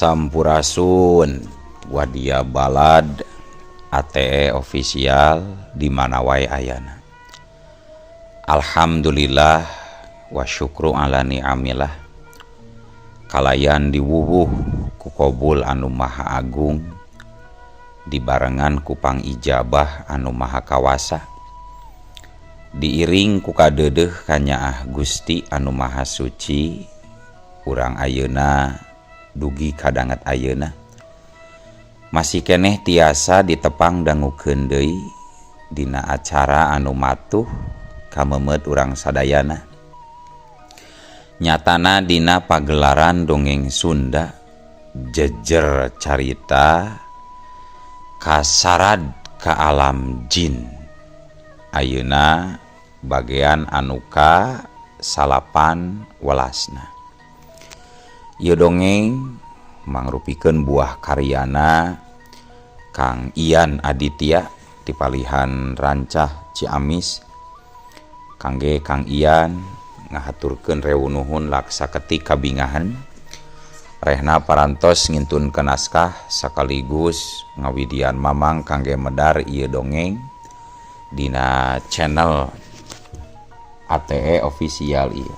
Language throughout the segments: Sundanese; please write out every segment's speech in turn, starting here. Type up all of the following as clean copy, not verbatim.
Sampurasun Wadia Balad ATE official di mana wae ayana. Alhamdulillah wa syukru ala ni'amillah. Kalayan diwuwuh ku kobul anu maha agung, dibarengan ku pangijabah anu maha kawasa, diiring ku kadeudeuh kanyaah Gusti anu maha suci. Urang ayeuna dugi kadanget ayeuna masih keneh tiasa ditepang dangukeun deui dina acara anu matuh kamemet urang sadayana, nyatana dina pagelaran dongeng Sunda jejer carita kasarad ka alam jin. Ayeuna bagian anu ka 18. Ieu dongeng mangrupikeun buah karyana Kang Ian Aditya di palihan Rancah Ciamis. Kangge Kang Ian ngahaturkeun rewu nuhun laksa ketik kabingahan rehna parantos ngintunkeun naskah sekaligus ngawidian mamang kangge medar ieu dongeng dina channel ATE official ieu.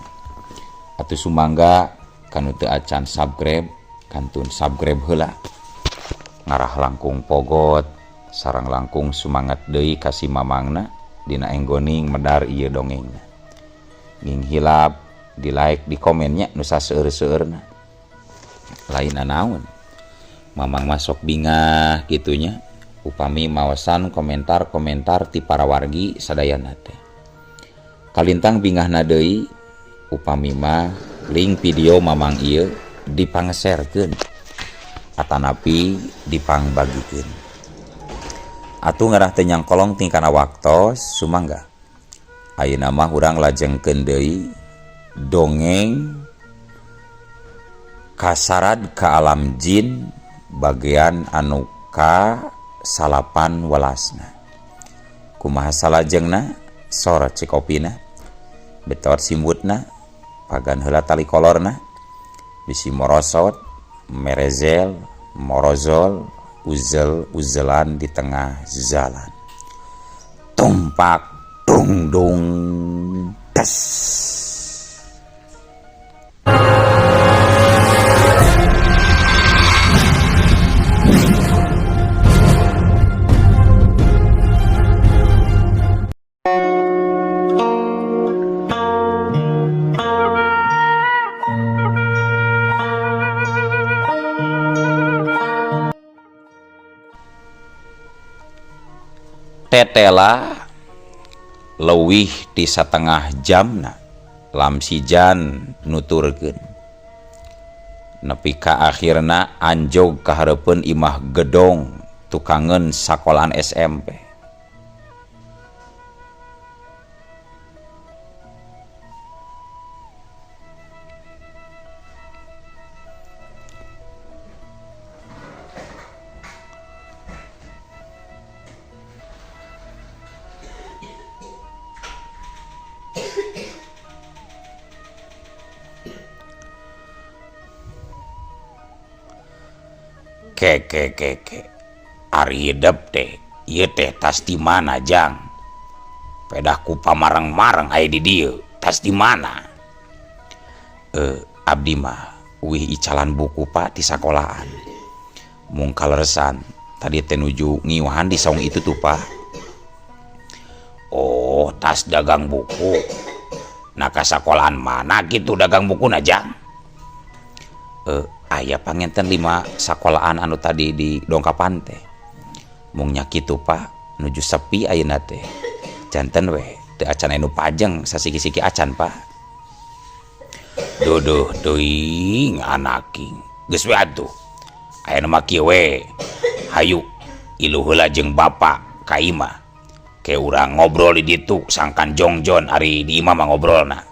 Atuh sumangga kanu teu acan subscribe kantun subscribe heula, ngarah langkung pogot sareng langkung sumangat deui ka si mamangna dina enggoning medar ieu dongengna. Nging hilap di like di komennya nu saseueur-seueurna. Lain naon mamang masuk bingah gitunya upami maosan komentar-komentar ti para wargi sadayana teh. Kalintang bingahna deui upami mah link video mamang ieu dipangserkeun atanapi dipangbagikeun. Atuh ngarah teu nyangkolong tingkana waktos sumangga. Ayeuna mah urang lajengkeun deui dongeng kasarad ka alam jin bagian anu ka 18. Kumaha salajengna sor cikopina betot simbutna pagan heula tali kolorna bisi morosot merezel morozol uzel uzelan di tengah jalan tumpak dung dung des. Tetela leuwih ti satengah jamna Lamsijan nuturkeun nepi ka akhirna anjog ka hareupeun imah gedong tukangeun sakolaan SMP. Keke ari hidep teh ieu teh tas di mana jang? Pedah ku pamareng-mareng aya di dieu, tas di mana? Abdi mah uih icalan buku Pak di sakolaan. Mung kaleresan tadi teh nuju ngiwahan di saung itu tuh Pak. Oh, tas dagang buku. Nah ka sakolaan mana gitu dagang buku na jang? Aya panginten 5 sakolaan anu tadi di dongkapan teh. Mung nya kitu Pak, nuju sepi ayeuna teh. Janten we teu acan anu pajeng sasiki-siki acan Pak. Duduh teuing anaking. Geus we atuh. Ayeuna mah kieu we. Hayu ilu heula jeung bapak ka imah. Ke urang ngobrol di ditu sangkan jongjon ari di imah mah ngobrolna.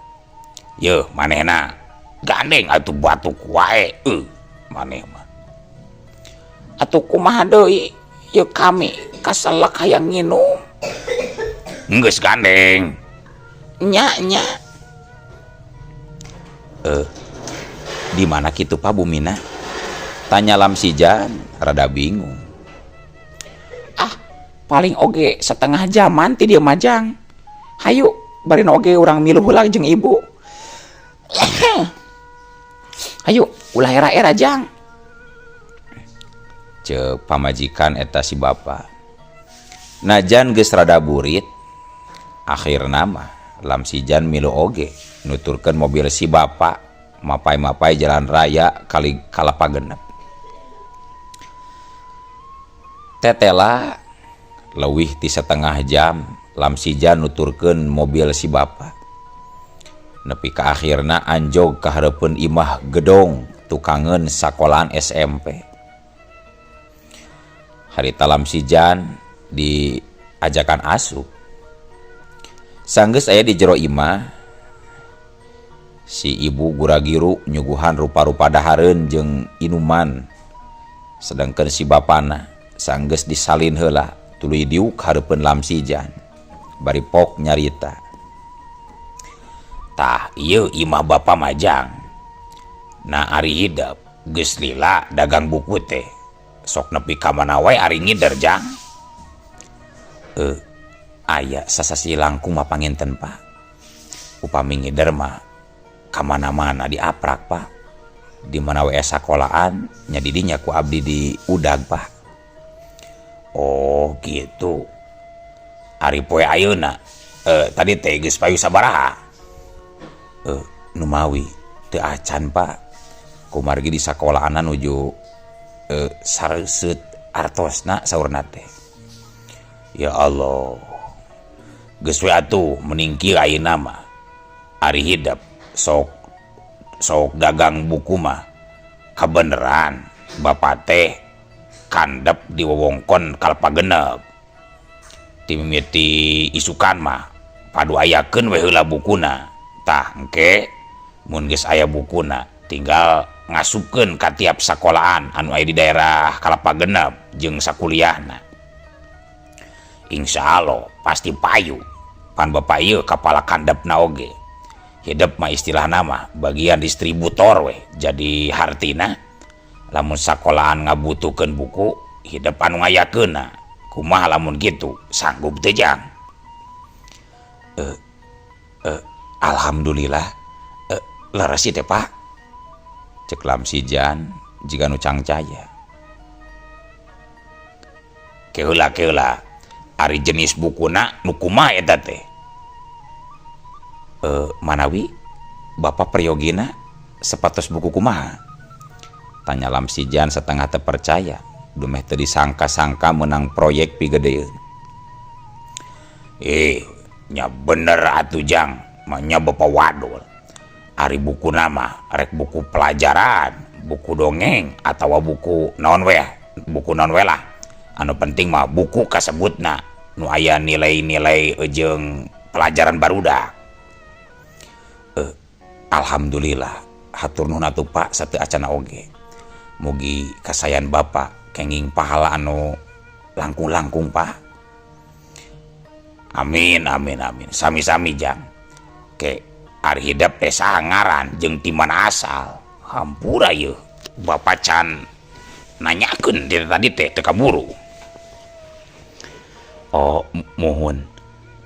Yeuh manehna gandeng atuh batuk wae maneh mah. Atuh kumaha deui yeuh kami kaselek hayang nginum. Geus gandeng. Nya nya. Di mana kitu Pak bumina? Tanya Lamsijan rada bingung. Ah, paling oge setengah jaman ti dieu mah, Jang. Hayu, bari oge urang milu heula jeung ibu. Hayu, ulah era-era, Jang. Ceuk pamajikan eta si bapa. Najan geus rada burit, akhirna mah Lamsijan milu oge nuturkeun mobil si bapa mapay-mapay jalan raya kali Kalapa Genep. Tetela leuwih ti setengah jam Lamsijan nuturkeun mobil si bapa. Nepi ka akhirna anjog ka hareupeun imah gedong tukangeun sakolaan SMP. Harita Lamsijan diajakan asup. Sanggeus aya di jero imah, si ibu gura-giru nyuguhan rupa-rupa dahareun jeung inuman. Sedangkan si bapana sanggeus disalin heula tuluy diuk hareupeun Lamsijan. Bari pok nyarita. Tah, ieu imah bapa mah, Jang. Nah, ari hidep geus lila dagang buku teh. Sok nepi ka mana wae ari ngider, Jang? Aya sasasi langkung mah panginten, Pak. Upami ngider mah ka mana-mana diaprak, Pak. Di mana we sakolaan nya di dinya ku abdi di udag, Pak. Oh, gitu. Ari poe ayeuna tadi teh geus payu sabaraha? Numawi teu acan, Pak. Kumargi di sakolaanna nuju sareuseut artosna saurna teh. Ya Allah. Geus we atuh mending kieu ayeuna mah. Ari hidep sok sok dagang buku mah kabeneran bapak teh kandep di wewengkon Kalapa Genep. Ti mimiti isukan mah padu ayakeun we heula bukuna. Tah, engke mun geus aya bukuna tinggal ngasupkeun ka tiap sakolaan anu aya di daerah Kalapa Genep jeung sakuliahna. Insya Allah pasti payu. Pan bapak ieu kapala kandepna oge. Hidep mah istilah nama bagian distributor weh. Jadi hartina lamun sakolaan ngabutuhkeun buku, hidep anu ngayakeunna. Kumaha lamun gitu, sanggup teu, Jang? Alhamdulillah, leres teh, Pak. Cek Lamsijan jiga nu cangcaya. Keula keula, ari jenis bukuna nu kumaha eta teh? Manawi Bapak prayogina sapertos buku kumaha? Tanya Lamsijan setengah terpercaya. Dumeh teu disangka-sangka menang proyek pigedeun. Nya bener atuh, Jang, manya Bapak wadul. Ari buku nama rek buku pelajaran, buku dongeng atau buku naon we, buku naon we lah. Anu penting mah buku kasebutna nu aya nilai-nilai jeung pelajaran barudak. Alhamdulillah, hatur nuhun atuh, Pak, sateu acana oge. Mugi kasayan Bapak kenging pahala anu langkung-langkung, Pak. Amin amin amin. Sami-sami, Jang. Ke ari hidep teh saha ngaran jeung ti mana asal? Hampura yeuh. Bapak can nanyakeun ti tadi teh teu kaburu. Oh, muhun.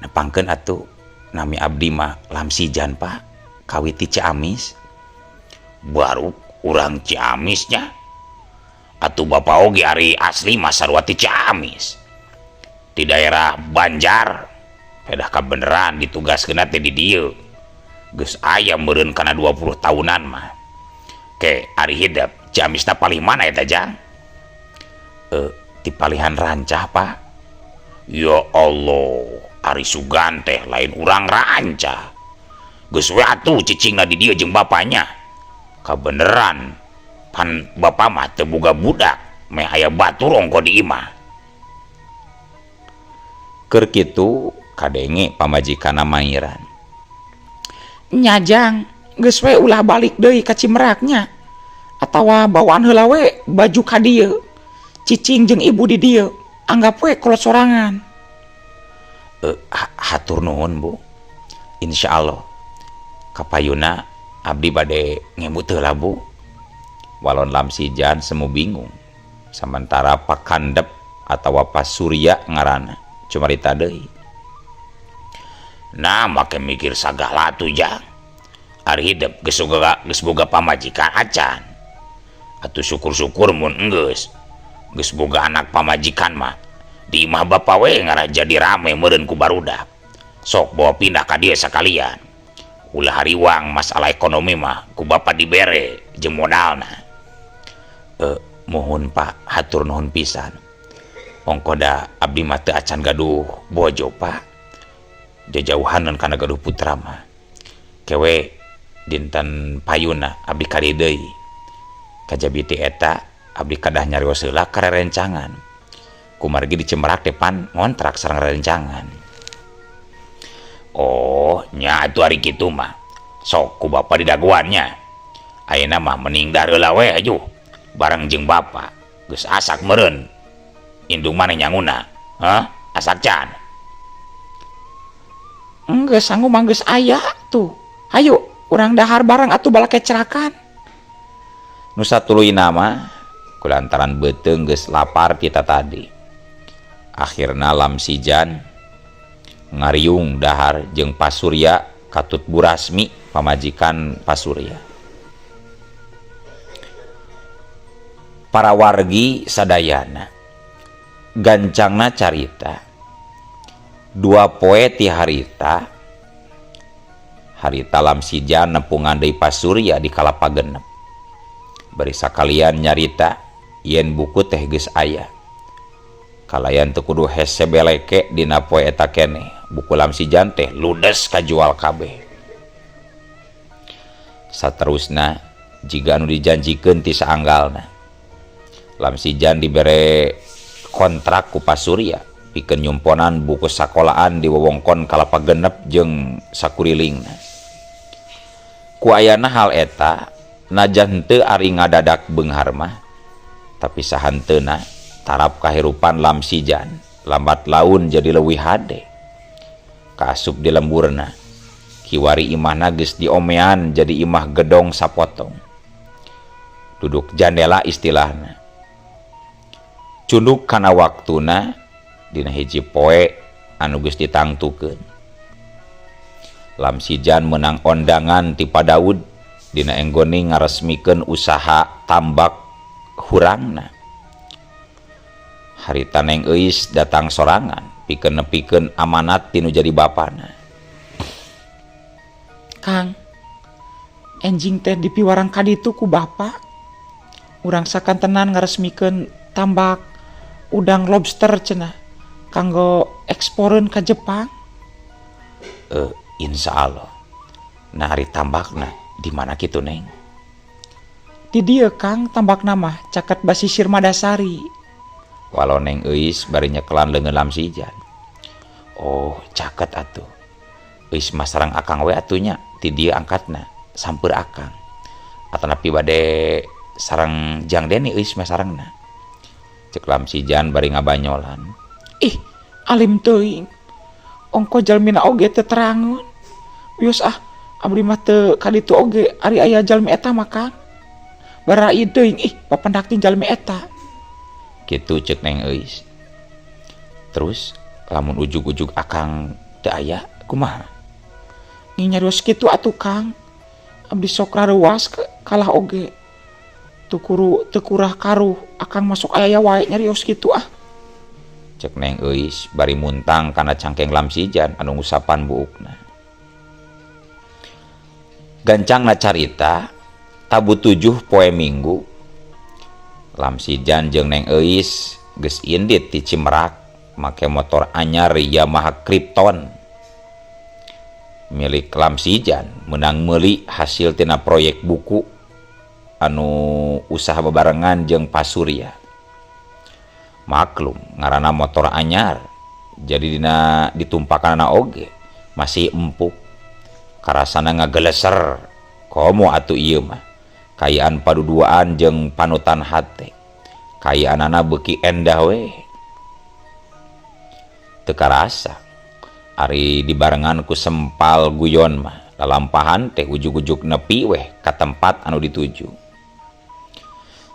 Nepangkeun atuh, nami abdi mah Lamsijan, Pak. Kawit ti Ciamis. Baru urang Ciamisnya. Atuh Bapak oge ari asli mah sarua ti Ciamis. Di daerah Banjar. Pedah kabeneran ditugaskeun teh di dieu. Geus aya meureun kana 20 tahunan mah. Ke ari hidep Ciamisna palih mana eta, Jang? Ti palihan Rancah, Pak. Ya Allah, ari sugan teh lain urang Rancah. Geus we atuh cicingna di dieu jeung bapaknya. Kabeneran pan bapak mah teu boga budak, meh aya batur ongko di imah. Keur kitu kadenge pamajikanna mairan. Nya, Jang, geus we ulah balik deui ka Cimeraknya. Atawa bawaan heula we baju ka dieu. Cicing jeung ibu di dieu, anggap we kolot sorangan. Hatur nuhun, Bu. Insya Allah kapayuna abdi bade ngemut heula, Bu. Walon Lamsijan semu bingung. Samentara Pakandep atawa Pasurya ngaranna cumarita deui. Nah make mikir sagala atuh jang. Ari hidep geus boga pamajikan acan. Atuh syukur-syukur mun enggeus. Geus boga anak pamajikan mah. Di imah bapa we ngarah jadi rame meureun ku barudak. Sok bawa pindah ka dieu sakalian. Ulah hariwang masalah ekonomi mah ku bapa dibere jeung modalna. Mohon Pak, hatur nuhun pisan. Ongko da abdi mah teu acan gaduh bojo Pak. Jajauhanan kana gaduh putra mah. Kewe dinten payuna abdi kali deui. Kajabi ti eta abdi kadah nyarios heula ka rerencangan. Kumargi di Cimerak teh pan ngontrak sareng rerencangan. Oh, nya atuh ari kitu mah. Sok ku bapa didagoan nya. Ayeuna mah mending dahar heula we ajuh. Bareng jeung bapa geus asak meureun. Indung maneh nyanguna. Hah? Asak can. Enggeus sangu mah geus aya tuh. Hayu urang dahar bareng atuh balakecrakan. Nu satuluyna mah kulantaran beuteung geus lapar ti tadi. Akhirna Lamsijan ngariung dahar jeung Pasurya katut Burasmi pamajikan Pasurya. Para wargi sadayana gancangna carita dua poe ti harita harita Lamsijan nepungan deui Pasurya di Kalapa Genep. Bari sakalian nyarita yen buku teh geus aya. Kalayan teu kudu hese beleke dina poe eta keneh. Buku Lamsijan teh ludes kajual kabeh. Saterusna jiga anu dijanjikeun ti saanggalna. Lamsijan dibere kontrak ku Pasurya pikeun nyumponan buku sakolaan di wewengkon Kalapa Genep jeung sakurilingna. Ku ayana hal eta najan teu ari ngadadak beunghar mah, tapi sahanteuna tarap kahirupan Lamsijan lambat laun jadi leuwih hade. Kaasup di lemburna kiwari imahna geus diomean jadi imah gedong sapotong. Duduk jandela istilahna. Cunduk kana waktuna dina hiji poe anu geus ditangtukeun. Lamsijan menang ondangan ti Pa Daud dina enggone ngaresmikeun usaha tambak hurangna. Harita Neng Euis datang sorangan pikeun nepikeun amanat ti nu jadi bapana. Kang, enjing teh dipiwarang ka ditu ku bapa. Urang sakantenan ngaresmikeun tambak udang lobster cenah kanggo eksporeun ka Jepang. Insya Allah. Nah ari tambakna di mana kitu Neng? Di dieu Kang tambakna mah caket basisir Madasari. Walau Neng Euis bari nyekelan leungeun Lamsijan. Oh, caket atuh. Euis mah sareng akang we atuh nya, ti dieu angkatna sampeur akang. Atanapi bade sareng Jang Deni Euis mah sarengna. Cek Lamsijan bari ngabanyolan. Ih, alim teuing. Ongko jalmina oge teu terangeun. Wios ah, abdi mah teu ka ditu oge ari aya jalmi eta mah Kang. Barai teuing ih papendak jeung jalmi eta. Kitu cek Neng Euis. Terus lamun ujug-ujug akang teu aya kumaha? Nyarios kitu atuh Kang. Abdi sok raruas kalah oge. Teu kuru teu kurah karuh akang masuk aya wae nyarios kitu ah. Cek Neng Euis bari muntang kana cangkeng Lamsijan anu ngusapan buukna. Gancangna carita tabu 7 poe Minggu Lamsijan jeung Neng Euis geus indit ti Cimerak make motor anyar Yamaha Krypton milik Lamsijan menang meuli hasil tina proyek buku anu usaha bebarengan jeung Pasurya. Maklum ngaranna motor anyar jadi dina ditumpakanna oge masih empuk karasana ngageleser komo atuh ieu mah kayaan paduduaan jeung panutan hate kayaanana beuki endah we teu karasa ari dibarengan ku sempal guyon mah lalampahan teh ujug-ujug nepi weh ka tempat anu dituju.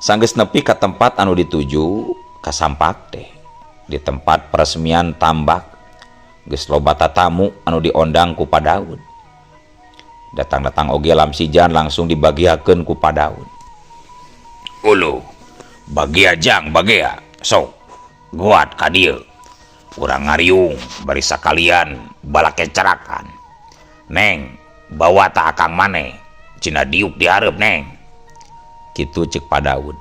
Sanggeus nepi ka tempat anu dituju kasampak teh di tempat peresmian tambak geus loba tatamu anu diondang ku Pa Daud. Datang-datang oge Lamsijan langsung dibagiakeun ku Pa Daud. Uluh, bagia jang bagia, sok guat ka dieu. Urang ngariung bari sakalian balakecrakan. Neng, bawa ta akang maneh, cina diuk dihareup neng. Kitu ceuk Pa Daud.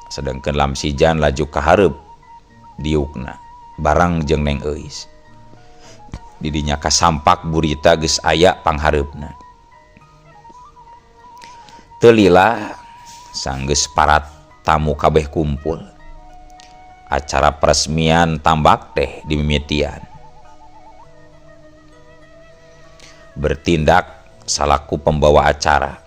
Sedengkeun Lamsijan laju ka hareup diukna bareng jeung Neng Euis. Didinya kasampak burita geus aya panghareupna. Teu lila sanggeus para tamu kabeh kumpul. Acara peresmian tambak teh dimimitian. Bertindak salaku pembawa acara.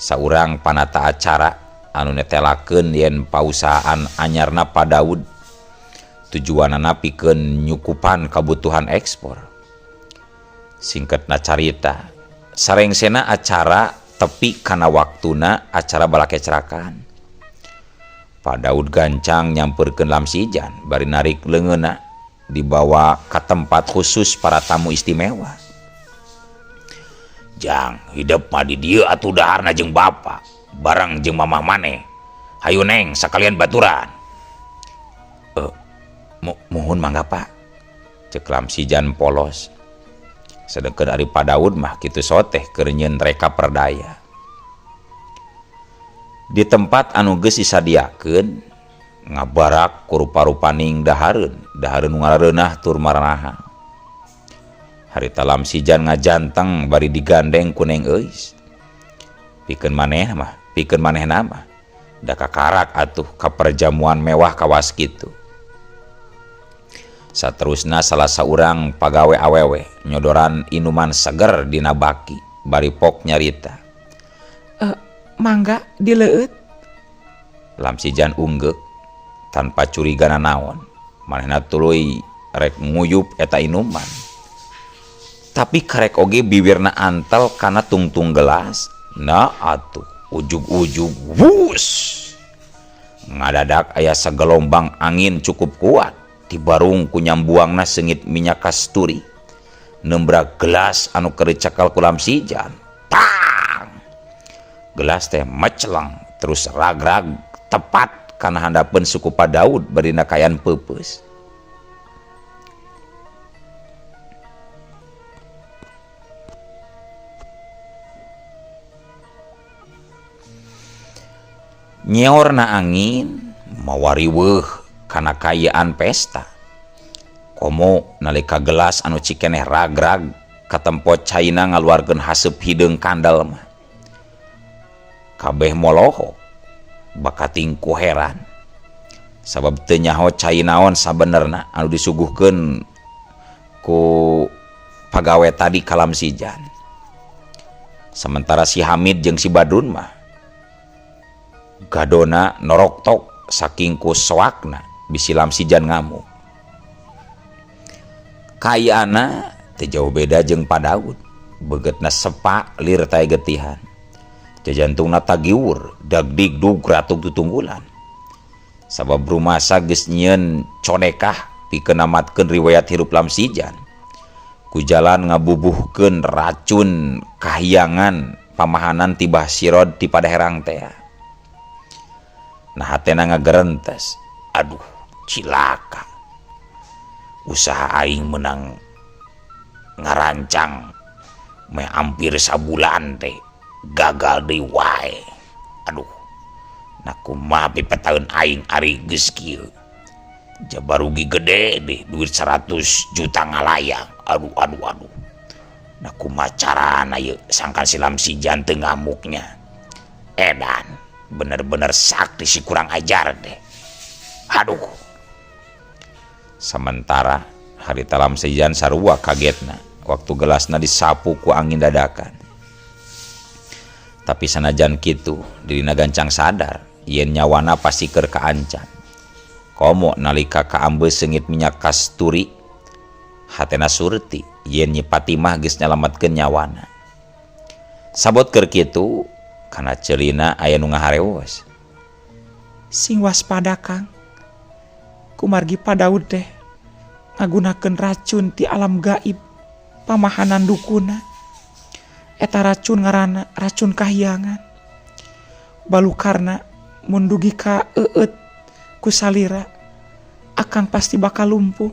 Saurang panata acara anu netelakeun yen pausahaan anyarna Pa Daud tujuanana pikeun nyukupan kabutuhan ekspor. Singketna carita, sarengsena acara tepi kana waktuna acara balakecrakan. Pa Daud gancang nyampeurkeun Lamsijan bari narik leungeunna dibawa ka tempat khusus para tamu istimewa. Jang, hidep mah di dieu atuh daharna jeung bapa, bareng jeung mamah maneh. Hayu neng sakalian baturan. Muhun mangga Pak. Ceuk Lamsijan polos. Sedengkeun ari Pa Daud mah kitu soteh keur nyieun reka perdaya. Di tempat anu geus disadiakeun ngabarak ku rupa-rupaning dahareun, dahareun nu ngarareunah tur maranaha. Harita Lamsijan ngajanteng bari digandeng ku Neng Euis. Pikeun maneh mah, pikeun manehna mah da kakarak atuh ka perjamuan mewah kawas kitu. Saterusna salah saurang pagawe awewe nyodoran inuman seger dina baki bari pok nyarita. Mangga dileueut. Lamsijan unggeuk tanpa curiga nanaon. Manehna tuluy rek nguyup eta inuman. Tapi karek oge bibirna antel kana tungtung gelas. Nah atuh ujug-ujug wus. Ngadadak aya sagelombang angin cukup kuat. Tibarung ku nyambuangna seungit minyak kasturi. Nembrak gelas anu keur dicekal ku Lamsijan. Tang! Gelas teh meceleng terus ragrag tepat kana handapeun suku Pa Daud bari kayan peupeus. Nyeorna angin mawa riweuh kana kaayaan pesta. Komo nalika gelas anu cikeneh ragrag katempo caina ngaluarkeun haseup hideung kandel mah. Kabeh molohok bakating ku heran. Sabab teu nyaho cai naon sabenerna anu disuguhkeun ku pagawe tadi ka Lamsijan. Sementara si Hamid jeung si Badrun mah gadona noroktok saking ku soakna bisi Lamsijan ngamuk. Kaayana teu jauh beda jeung Pa Daud, begetna sepa lir tae getihan. Jajantungna tagiwur, dagdigdug ratuk tutunggulan. Sabab rumasa geus nyieun conekah pikeun namatkeun riwayat hirup Lamsijan. Ku jalan ngabubuhkeun racun kahyangan pamahanan ti Bah Sirod ti Padaherang tea. Nah hatena ngagerentes, aduh cilaka. Usaha aing menang ngarancang meh hampir sabulan teh gagal deui wae. Aduh, nah kumaha pipetaeun aing ari geus kieu. Jaba rugi gede deh duit 100 juta ngalayang. Aduh aduh aduh. Nah kumaha carana ieu sangkan si Lamsijan teu ngamuknya. Edan bener-bener sakti si kurang ajar deh. Aduh. Sementara harita Lamsijan sarua kagetna waktu gelasna disapu ku angin dadakan. Tapi sanajan kitu dirina gancang sadar yen nyawana pasti keur kaancam. Komo nalika kaambeus seungit minyak kasturi hatena surti yen Nyi Fatimah geus nyalametkeun nyawana. Sabot keur kitu kana ceulina aya nu ngaharewos. Sing waspada Kang. Kumargi Pa Daud teh ngagunakeun racun ti alam gaib pamahanan dukuna. Eta racun ngaranna racun kahyangan. Balukarna mun dugi ka eueut ku salira akang pasti bakal lumpuh.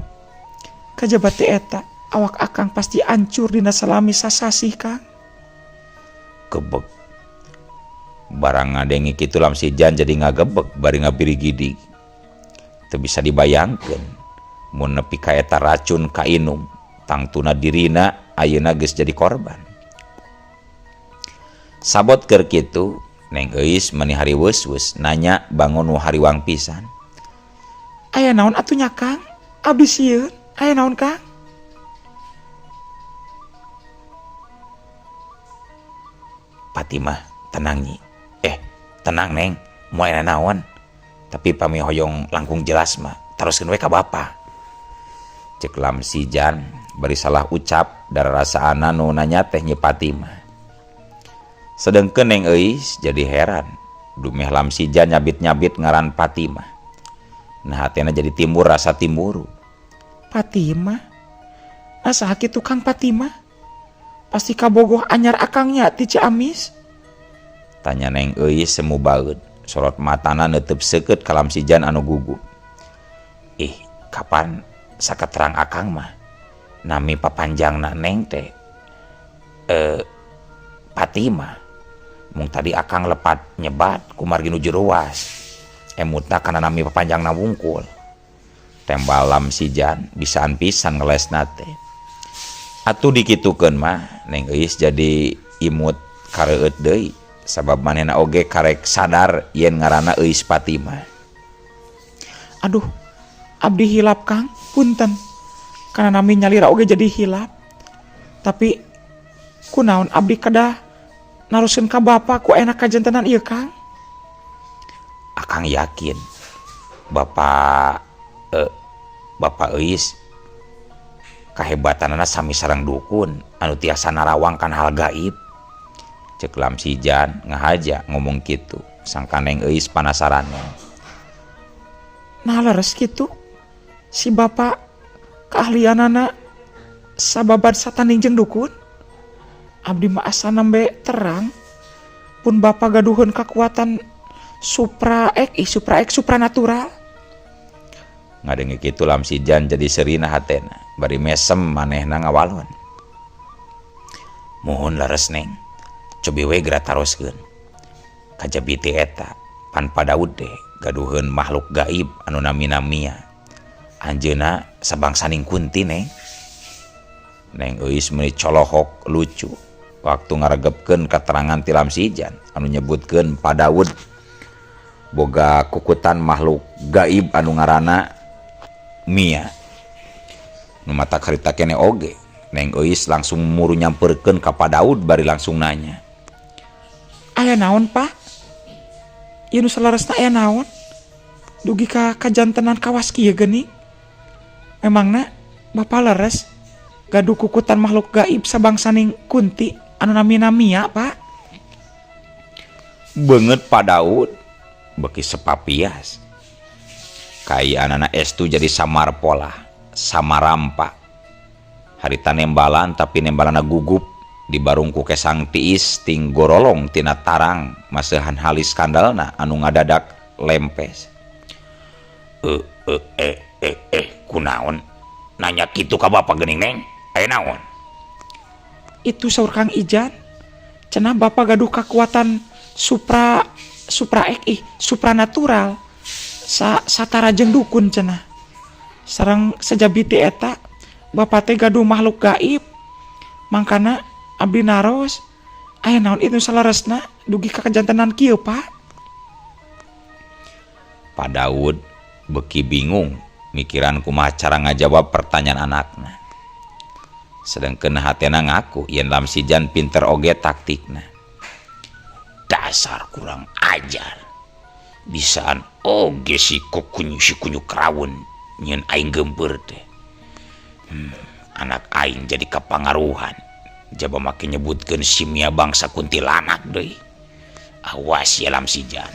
Kajaba ti eta awak akang pasti ancur dina salami sasasih Kang. Gebeg. Barang ngadenge kitu Lamsijan jadi ngagebeg bari ngabirigidig. Teu bisa dibayangkeun mun nepi ka eta racun kainum tangtuna dirina ayeuna geus jadi korban. Sabot keur kitu Neng Euis meni hariweus-weus nanya bangun nu hariwang pisan. Aya naon atuh nya Kang? Abdi sieun. Aya naon Kang? Fatimah tenang nyi. Tenang Neng, moal aya naon. Tapi pami hoyong langkung jelas mah taroskeun we ka bapa. Cek Lamsijan bari salah ucap dararasaana nu nanya teh Nyi Fatimah. Sedengkeun Neng Euis jadi heran dumeh Lamsijan nyabit-nyabit ngaran Fatimah. Nah hatena jadi timbul rasa timburu. Fatimah? Nah saha kitu Kang Fatimah? Pasti kabogoh anyar akangnya ti Ciamis? Tanya Neng Euis semu baeud. Sorot matana neuteub seukeut ka Lamsijan anu gugup. Ih, kapan saketerang akang mah? Nami papanjangna Neng teh Fatimah. Mung tadi akang lepat nyebat kumargi nu jeruas. Emutna kana nami papanjangna wungkul. Tembal Lamsijan bisaan pisan ngelesna teh. Atuh dikitukeun mah Neng Euis jadi imut kareueut deui sabab manehna oge karek sadar yen ngaranna Euis Fatimah. Aduh, abdi hilap Kang, punten. Kana nami nyalira oge jadi hilap. Tapi kunaon abdi kedah naruskeun ka bapa ku enak kajantenan ieu Kang? Akang yakin Bapak Euis kahebatanana sami sareng dukun anu tiasa narawangkan hal gaib. Cek Lamsijan ngahaja ngomong kitu sangka Neng Euis panasaran. Nah leres kitu si bapa keahlianana sababad satanding jeung dukun. Abdi mah asa nembe terang pun bapa gaduheun kakuatan supranatural. Ngadenge kitu Lamsijan jadi serina hatena bari mesem manehna ngawalon. Muhun leres Neng, cobi we geura taroskeun. Kajabi ti eta pan Pa Daud teh gaduheun makhluk gaib anu namina Mia. Anjeunna sabangsaning kunti Neng. Neng Euis meuni colohok lucu waktu ngaregepkeun katerangan ti Lamsijan anu nyebutkeun Pa Daud boga kukutan makhluk gaib anu ngaranna Mia. Nu mata karita kene oge Neng Euis langsung muru nyamperkeun ka Pa Daud bari langsung nanya. Aya naon Pak? Ieu nu saleresna aya naon? Dugi ka kajantenan kawas kieu geuning. Memangna bapa leres gaduh kukutan makhluk gaib sabangsaning kunti anu namina Mia, Pak? Beungeut Pa Daud beuki sepapias. Kaayaanana estu jadi samar pola, samarampa. Harita nembalan tapi nembalana gugup dibarung ku kesang tiis ting gorolong tina tarang maseuhan halis skandalna anu ngadadak lempes. Kunaon? Nanya kitu ka bapa geuning Neng? Aya naon? Itu saur Kang Ijan. Cenah bapa gaduh kakuatan supranatural. Satara jeung dukun cenah. Sareng sajabi ti eta bapa teh gaduh makhluk gaib. Mangkana abdi naros aya naon itu saleresna dugi ka kajantenan kieu Pak? Pa Daud beuki bingung mikiran kumaha cara ngajawab pertanyaan anakna. Sedengkeun hatena ngaku yen Lamsijan pinter oge taktikna. Dasar kurang ajar. Bisaan oge si kukunyu si kunyuk rawun nyeun aing geumpeur teh. Anak aing jadi kapangaruhan. Jaba make nyebutkeun si Mia bangsa kuntilanak deui. Awas ya Lamsijan.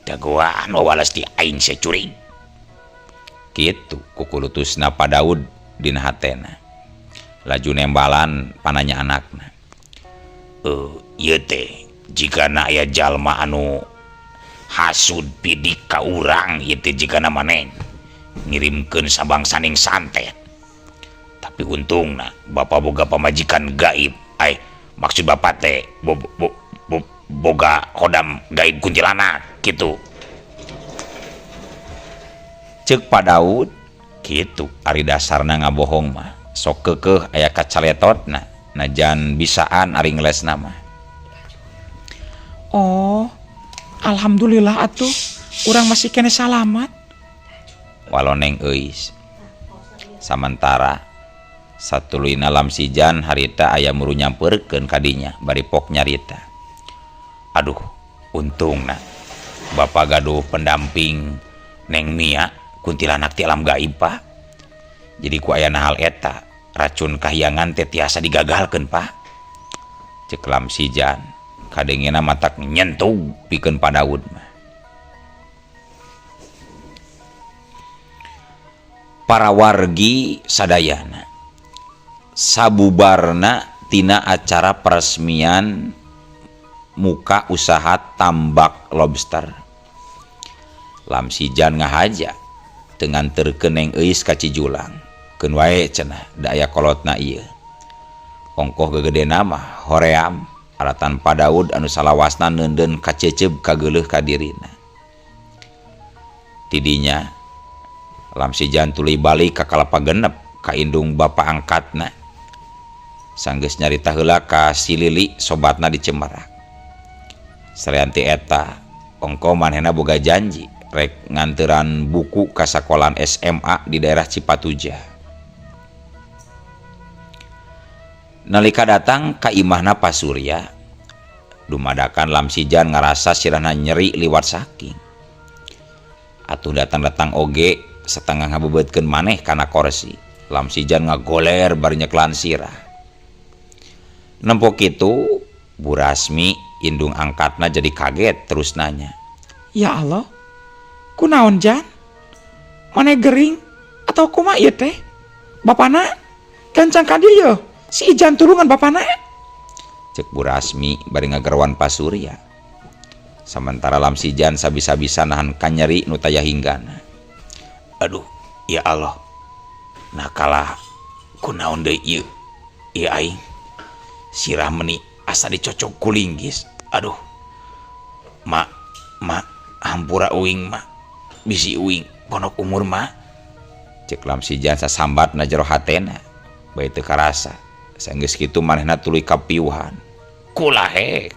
Dagoan wawalas di aing sia curing. Kitu kukulutusna Pa Daud dina hatena. Laju nembalan pananya anakna. Ieu teh jigana aya jalma anu hasud pidik ka urang ieu teh jigana maneh ngirimkeun sabangsaning santet. Tapi untungna bapa boga pamajikan gaib. Ai maksud bapak teh boga khodam gaib kuntilanak gitu. Ceuk Pa Daud kitu ari dasarna ngabohong mah sok keukeuh aya kacaletotna najan bisaan ari ngelesna mah. Oh, alhamdulillah atuh urang masih kene salamat. Waloneng euis. Samantara satuluyna Lamsijan harita aya muru nyamperkeun ka dinya bari pok nyarita. Aduh, untungna bapa gaduh pendamping Neng Mia kuntilanak ti alam gaib Pak. Jadi ku ayana hal eta racun kahyangan teh tiasa digagalkeun Pak. Ceuk Lamsijan kadengena matak nyentuh pikeun Pa Daud mah. Para wargi sadayana sabubarna tina acara peresmian muka usaha tambak lobster. Lamsijan ngahaja teu nganterkeun Neng Euis ka Cijulang. Keun wae cenah da aya kolotna ieu. Ongkoh gegedena mah hoream alatan Pa Daud anu salawasna neundeun kaceceub kageuleuh ka dirina. Tidinya Lamsijan tuluy balik ka Kalapa Genep ka indung bapa angkatna. Sanggeus nyarita heula ka si Lili sobatna di Cimerak. Salian ti eta ongkoh manehna boga janji rek nganteran buku ka sakolaan SMA di daerah Cipatujah. Nalika datang ka imahna Pa Surya, dumadakan Lamsijan ngarasa sirahna nyeri liwat saking. Atuh datang-datang oge setengah ngabebeutkeun maneh kana korsi. Lamsijan ngagoler bari nyeklan sirah. Nempo kitu Bu Rasmi indung angkatna jadi kaget terus nanya. Ya Allah, kunaon Jan? Maneh gering atau kumaha ieu teh? Bapana gancang ka dieu yeuh. Si Ijan tulungan bapana. Ceuk Bu Rasmi bari ngagerwan Pa Surya. Sementara Lamsijan sabisa-bisa nahan kanyeri nu taya hinggana. Aduh, ya Allah. Nah kalah kunaon deui ieu? Ieu aing sirah meni asa dicocok ku linggis. Aduh. Mak, mak, hampura uing mak. Bisi uing ponok umur mak. Ceuk Lamsijan sasambatna jero hatena. Bae teu karasa. Sanggeus kitu manehna tuluy kapiuhan. Kulahek.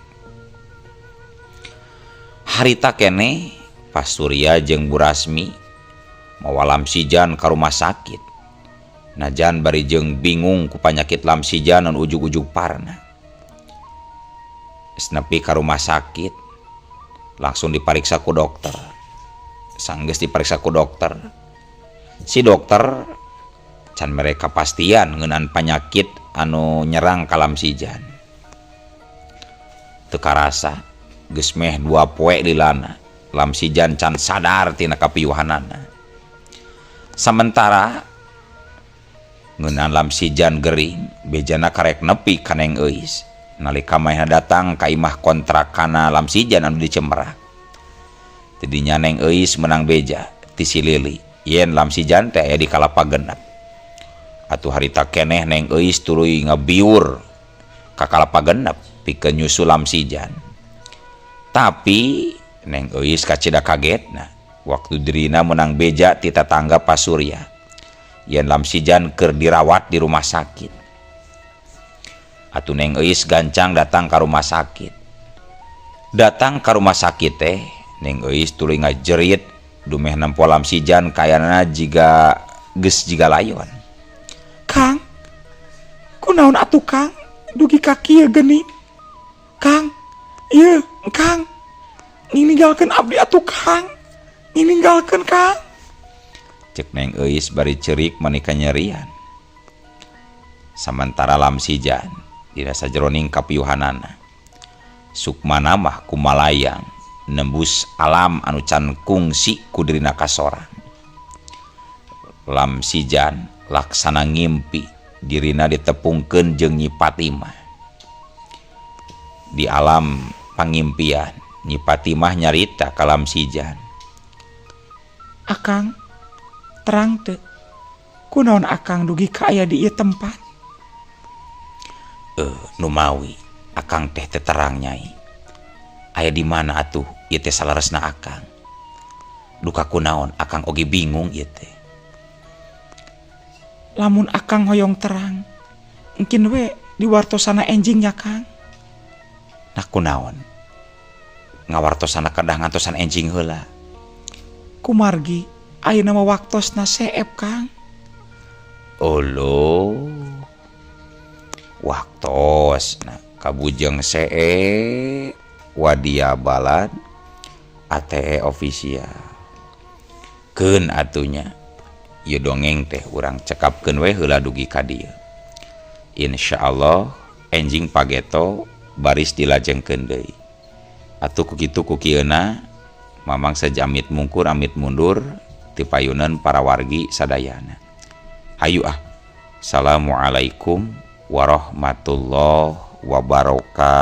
Harita keneh Pa Surya jeung Bu Rasmi mawa Lamsijan ka rumah sakit. Najan bari jeung bingung ku panyakit Lamsijan anu ujug-ujug parna. Geus nepi ka rumah sakit langsung dipariksa ku dokter. Sanggeus dipariksa ku dokter, si dokter can mere kapastian ngeunaan panyakit anu nyerang ka Lamsijan. Teu karasa geus meh 2 poe lilana Lamsijan can sadar tina kapiuhanana. Samentara ngeunaan Lamsijan gering bejana karek nepi ka Neng Euis. Nalika manehna datang ka imah kontrakana Lamsijan anu di Cimerak. Tidinya Neng Euis menang beja ti si Lili yen Lamsijan teh aya di Kalapa Genep. Atuh harita keneh Neng Euis tuluy ngabiur ka Kalapa Genep pikeun nyusul Lamsijan. Tapi Neng Euis kacida kagetna waktu dirina menang beja ti tatangga Pa Surya yen Lamsijan keur dirawat di rumah sakit. Atuh Neng Euis gancang datang ka rumah sakit. Datang ka rumah sakit teh Neng Euis tuluy ngajerit dumeh nempo Lamsijan kayana jiga geus jiga layon. Kang, kunaon atuh Kang? Dugi ka kieu geuning. Kang, ieu Kang, ninggalkeun abdi atuh Kang. Ninggalkeun Kang. Ceuk Neng Euis bari ceurik mani kanyerian. Samantara Lamsijan dina sajeroning kapiuhanana. Sukmana mah kumalayang Nembus alam anu can kungsi ku dirina kasorang. Lam Sijan laksana ngimpi dirina ditepungkeun jeung Nyi Fatimah. Di alam pangimpian Nyi Fatimah nyarita ka Lam Sijan. Akang, terang teu? Kunaon akang dugi ka aya di ieu tempat? Numawi akang teh teu terang, Nyai. Aya di mana atuh ieu teh saleresna akang? Duka kunaon akang oge bingung ieu teh. Lamun akang hoyong terang, engkin we diwartosana enjing nya, Kang. Nah, kunaon ngawartosana kedah ngantosan enjing heula? Kumargi ayeuna mah waktosna seep, Kang. Olo, waktos nah kabujeng see wadia balad ATE official. Keun atuh nya, ieu dongeng teh urang cekapkeun we heula dugi ka dieu. Insyaallah enjing pageto baris dilajengkeun deui. Atuh ku kitu ku kieuna Mamang sejamit mungkur amit mundur ti payunan para wargi sadayana. Hayu ah. Assalamualaikum warahmatullahi wabarakatuh.